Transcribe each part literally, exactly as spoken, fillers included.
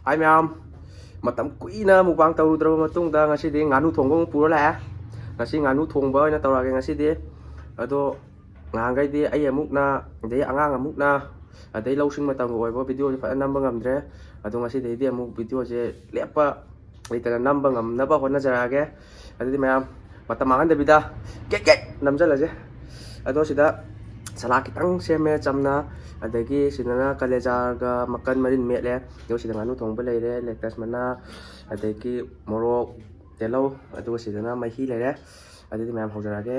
ꯍꯥꯏ ꯃꯌꯥꯝ, ꯃꯇꯝ ꯀꯨꯏꯅ ꯃꯨꯛꯕꯥꯡ ꯇꯧꯔꯨꯗ꯭ꯔꯕ ꯃꯇꯨꯡꯗ ꯉꯁꯤꯗꯤ ꯉꯥꯅꯨ ꯊꯣꯡꯕ ꯑꯃꯨꯛ ꯄꯨꯔ ꯂꯥꯛꯑꯦ꯫ ꯉꯁꯤ ꯉꯥꯅꯨ ꯊꯣꯡꯕ ꯑꯣꯏꯅ ꯇꯧꯔꯛꯑꯒꯦ ꯉꯁꯤꯗꯤ꯫ ꯑꯗꯣ ꯉꯍꯥꯟꯈꯩꯗꯤ ꯑꯩ ꯑꯃꯨꯛꯅ, ꯑꯗꯩ ꯑꯉꯥꯡ ꯑꯃꯨꯛꯅ, ꯑꯗꯩ ꯂꯧꯁꯤꯡ ꯃꯇꯝꯒ ꯑꯣꯏꯕ ꯚꯤꯗꯤꯑꯣꯁꯦ ꯐꯖꯅ ꯅꯝꯕ ꯉꯝꯗ꯭ꯔꯦ꯫ ꯑꯗꯣ ꯉꯁꯤꯗꯩꯗꯤ ꯑꯃꯨꯛ ꯚꯤꯗꯤꯑꯣꯁꯦ ꯂꯦꯞꯄ ꯂꯩꯇꯅ ꯅꯝꯕ ꯉꯝꯅꯕ ꯍꯣꯠꯅꯖꯔꯛꯑꯒꯦ꯫ ꯑꯗꯨꯗꯤ ꯃꯌꯥꯝ, ꯃꯇꯝ ꯃꯥꯡꯍꯟꯗꯕꯤꯗ ꯀꯦꯛ ꯀꯦꯛ ꯅꯝꯖꯜꯂꯁꯦ꯫ ꯑꯗꯣ ꯁꯤꯗ ꯁꯂꯥꯗ ꯈꯤꯇꯪ ꯁꯦꯝꯃꯦ ꯆꯝꯅ, ꯑꯗꯒꯤ ꯁꯤꯗꯅ ꯀꯂꯦꯖꯥꯒ ꯃꯀꯟ ꯃꯔꯤꯟ ꯃꯦꯠꯂꯦ꯫ ꯑꯗꯣ ꯁꯤꯗ ꯉꯥꯅꯨ ꯊꯣꯡꯕ ꯂꯩꯔꯦ, ꯂꯦꯇꯁ ꯃꯅꯥ, ꯑꯗꯒꯤ ꯃꯣꯔꯣꯛ, ꯇꯤꯜꯍꯧ, ꯑꯗꯨꯒ ꯁꯤꯗꯅ ꯃꯍꯤ ꯂꯩꯔꯦ꯫ ꯑꯗꯨꯗꯤ ꯃꯌꯥꯝ ꯍꯧꯖꯔꯛꯑꯒꯦ꯫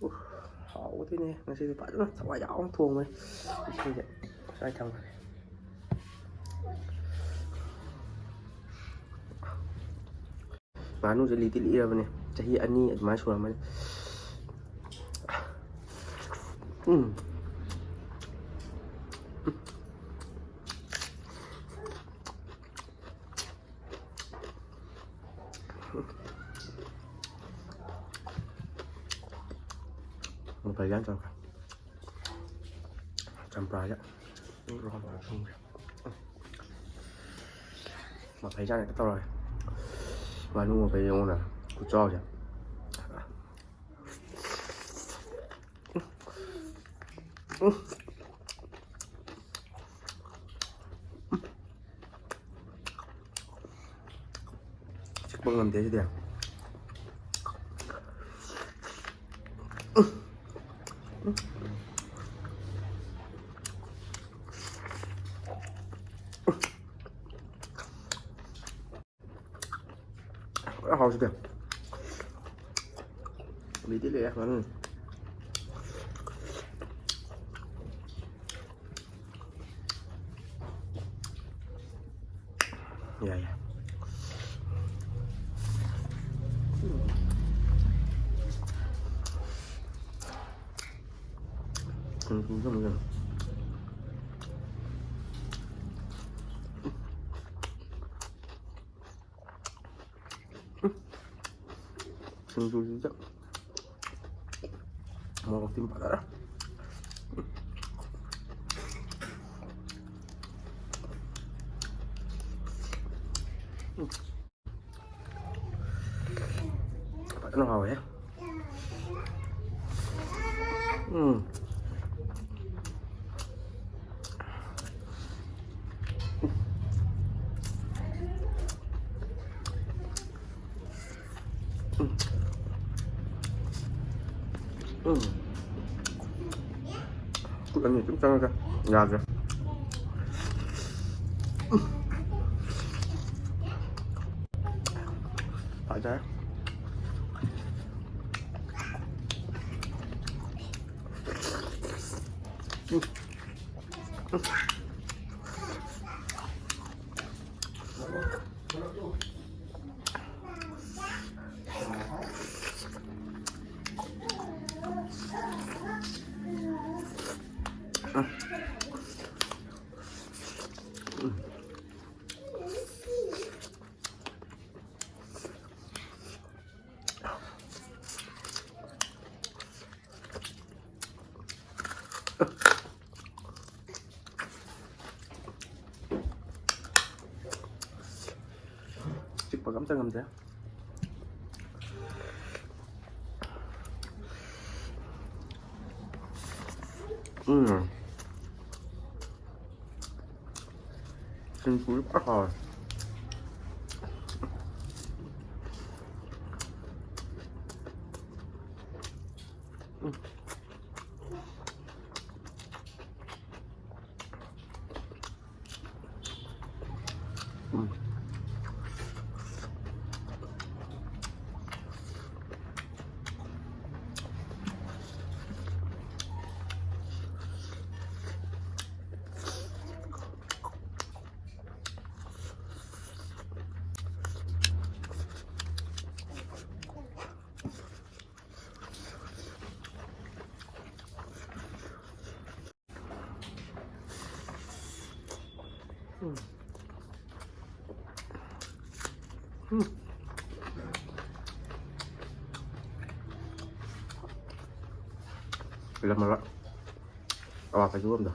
ꯎꯐ, ꯍꯥꯎꯒꯗꯣꯏꯅꯦ ꯉꯁꯤꯗꯤ, ꯐꯖꯅ ꯊꯋꯥꯏ ꯌꯥꯎꯅ ꯊꯣꯡꯕꯅꯤ꯫ ꯏꯁꯤꯡꯁꯦ ꯁ꯭ꯋꯥꯏ ꯊꯝꯈ꯭ꯔꯒꯦ꯫ ꯉꯥꯅꯨꯁꯦ ꯂꯤꯗꯤ ꯂꯤꯔꯕꯅꯦ, ꯆꯍꯤ ꯑꯅꯤ ꯑꯗꯨꯃꯥꯏꯅ ꯁꯨꯔꯝꯃꯅꯤ꯫ ꯎꯝ꯫ ꯃꯐꯩꯖꯥꯟ ꯇꯧꯔꯒ ꯆꯝꯄ꯭ꯔꯥꯁꯦ ꯔꯣꯝ ꯁꯨꯝꯁꯦ꯫ ꯃꯐꯩꯖꯥꯟ ꯍꯦꯛꯇ ꯇꯧꯔꯒꯦ꯫ ꯉꯥꯅꯨ ꯃꯐꯩ ꯌꯦꯡꯉꯨꯅ, ꯈꯨꯆꯥꯎꯁꯦ꯫ ꯆꯤꯛꯄ ꯉꯝꯗꯦ ꯁꯤꯗꯤ꯫ ꯐꯖꯅ ꯍꯥꯎꯁꯤꯗꯤ꯫ ꯂꯩꯗꯤ ꯂꯩꯔꯦ ꯉꯥꯅꯨ꯫ ꯌꯥꯏ, ꯌꯥꯏ꯫ ꯎꯝ, ꯎꯝ, ꯎꯝ, ꯎꯝ꯫ ꯁꯤꯡꯖꯨꯁꯤꯗ ꯃꯣꯔꯣꯛꯇꯤ ꯐꯖꯔꯦ꯫ ꯐꯖꯅ ꯍꯥꯎꯋꯦ꯫ ꯎꯝ꯫ ꯎꯝ꯫ ꯈꯨꯠ ꯑꯅꯤ ꯑꯗꯨꯝ ꯆꯪꯉꯒ ꯌꯥꯗ꯭ꯔꯦ꯫ ꯐꯖꯔꯦ꯫ ꯆꯤꯛꯄꯒ ꯑꯝꯇ ꯉꯝꯗꯦ꯫ ꯎꯝ꯫ ꯁꯤꯡꯖꯨꯁꯨ ꯐꯖꯅ ꯍꯥꯎꯋꯦ꯫ ꯎꯝ꯫ ꯎꯝ꯫ ꯎꯝ꯫ ꯎꯝ꯫ ꯂꯩꯔꯝꯃꯔꯣꯏ꯫ ꯑꯋꯥ ꯐꯗꯤꯒꯣꯝꯗꯣ꯫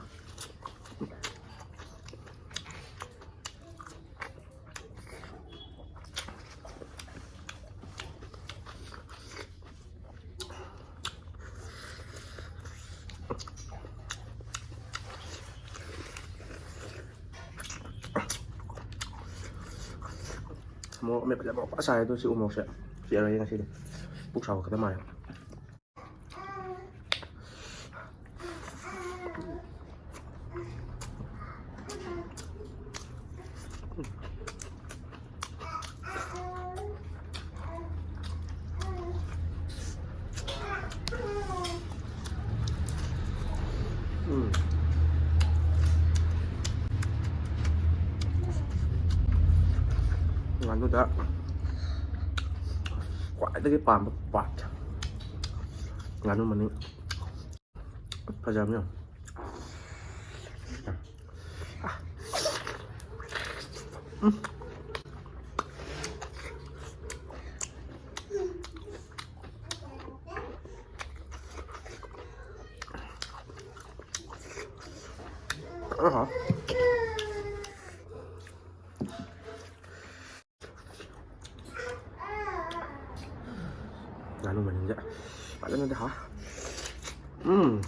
ꯃꯣꯔꯣꯛ ꯑꯃꯦꯠꯄꯁꯦ ꯃꯣꯔꯣꯛ ꯐꯖꯅ ꯁꯥꯏ, ꯑꯗꯨ ꯁꯤ ꯎ ꯃꯣꯔꯣꯛꯁꯦ ꯆꯦꯔꯣꯏꯒꯦ ꯉꯁꯤꯗꯤ꯫ ꯄꯨꯛ ꯁꯥꯕ ꯈꯛꯇ ꯃꯥꯜꯂꯦ꯫ ꯎꯝ꯫ ꯉꯥꯅꯨꯗ ꯈ꯭ꯋꯥꯏꯗꯒꯤ ꯄꯥꯝꯕ part꯫ ꯉꯥꯅꯨ ꯃꯅꯤꯡ꯫ ꯐꯖꯕꯅꯦ꯫ ꯎꯝ꯫ ꯑꯍꯥ꯫ ꯉꯥꯅꯨ ꯃꯅꯤꯡꯁꯦ ꯐꯖꯅꯗꯤ ꯍꯥꯎ꯫ ꯎꯝ꯫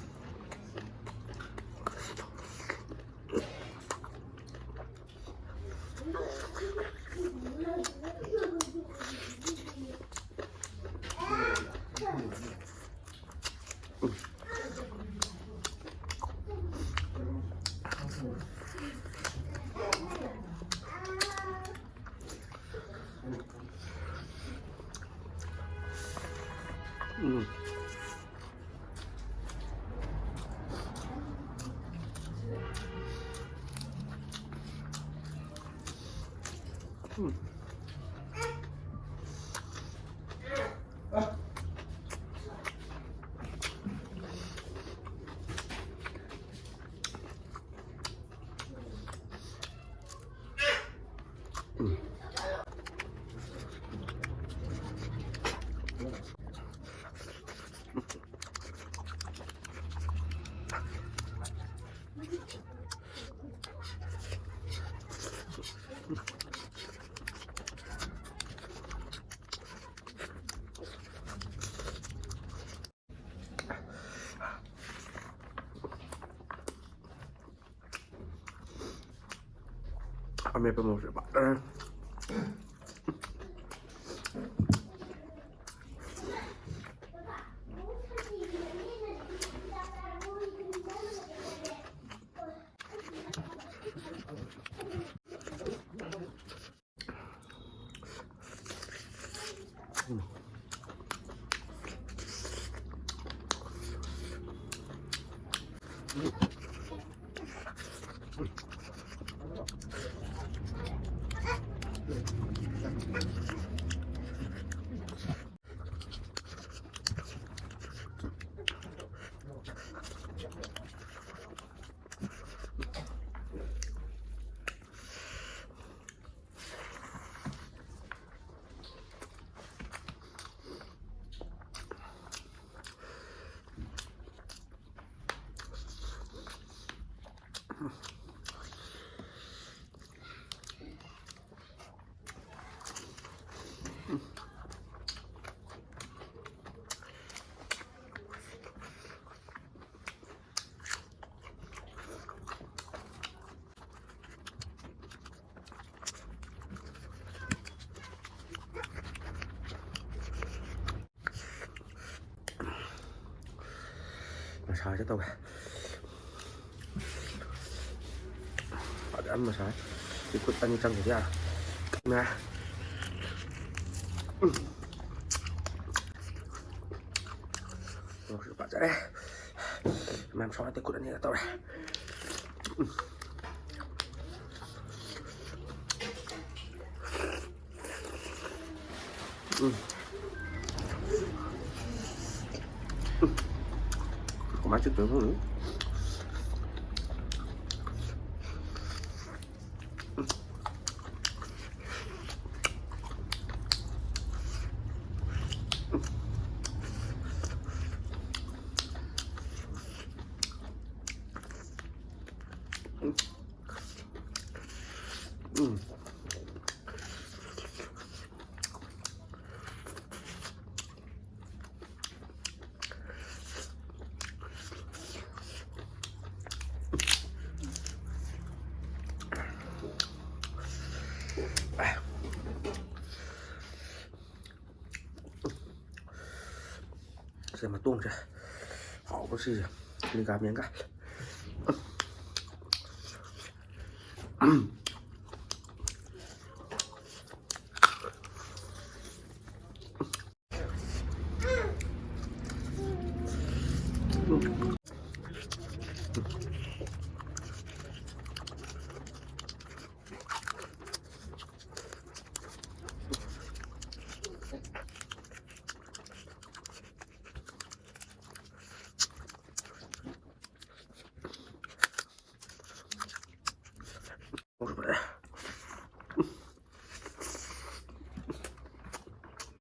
ꯎꯝ꯫ ꯎꯝ꯫ ꯑꯃꯦꯠꯄ ꯃꯣꯔꯣꯛꯁꯦ ꯐꯖꯅ ꯃꯁꯥꯁꯦ ꯇꯧꯋꯦ꯫ ꯐꯖꯅ ꯃꯁꯥ꯫ ꯁꯤ ꯈꯨꯠ ꯑꯅꯤ ꯆꯪꯗ꯭ꯔꯗꯤ ꯌꯥꯔꯣꯏ꯫ ꯀꯪꯉꯦ꯫ ꯎꯝ꯫ ꯃꯁꯥꯁꯨ ꯐꯖꯔꯦ꯫ ꯃꯌꯥꯝ ꯁꯣꯛꯂꯛꯇꯦ, ꯈꯨꯠ ꯑꯅꯤꯒ ꯇꯧꯔꯦ꯫ ꯎꯝ꯫ ꯎꯝ꯫ ꯎꯝ꯫ ꯀꯃꯥꯏꯅ ꯆꯠꯇꯣꯏꯅꯣ ꯈꯪꯗꯦ꯫ ꯎꯝ꯫ ꯁꯦ ꯃꯇꯣꯡꯁꯦ ꯍꯥꯎꯕ ꯁꯤꯁꯦ ꯂꯤꯒꯥꯃꯦꯟꯒ꯫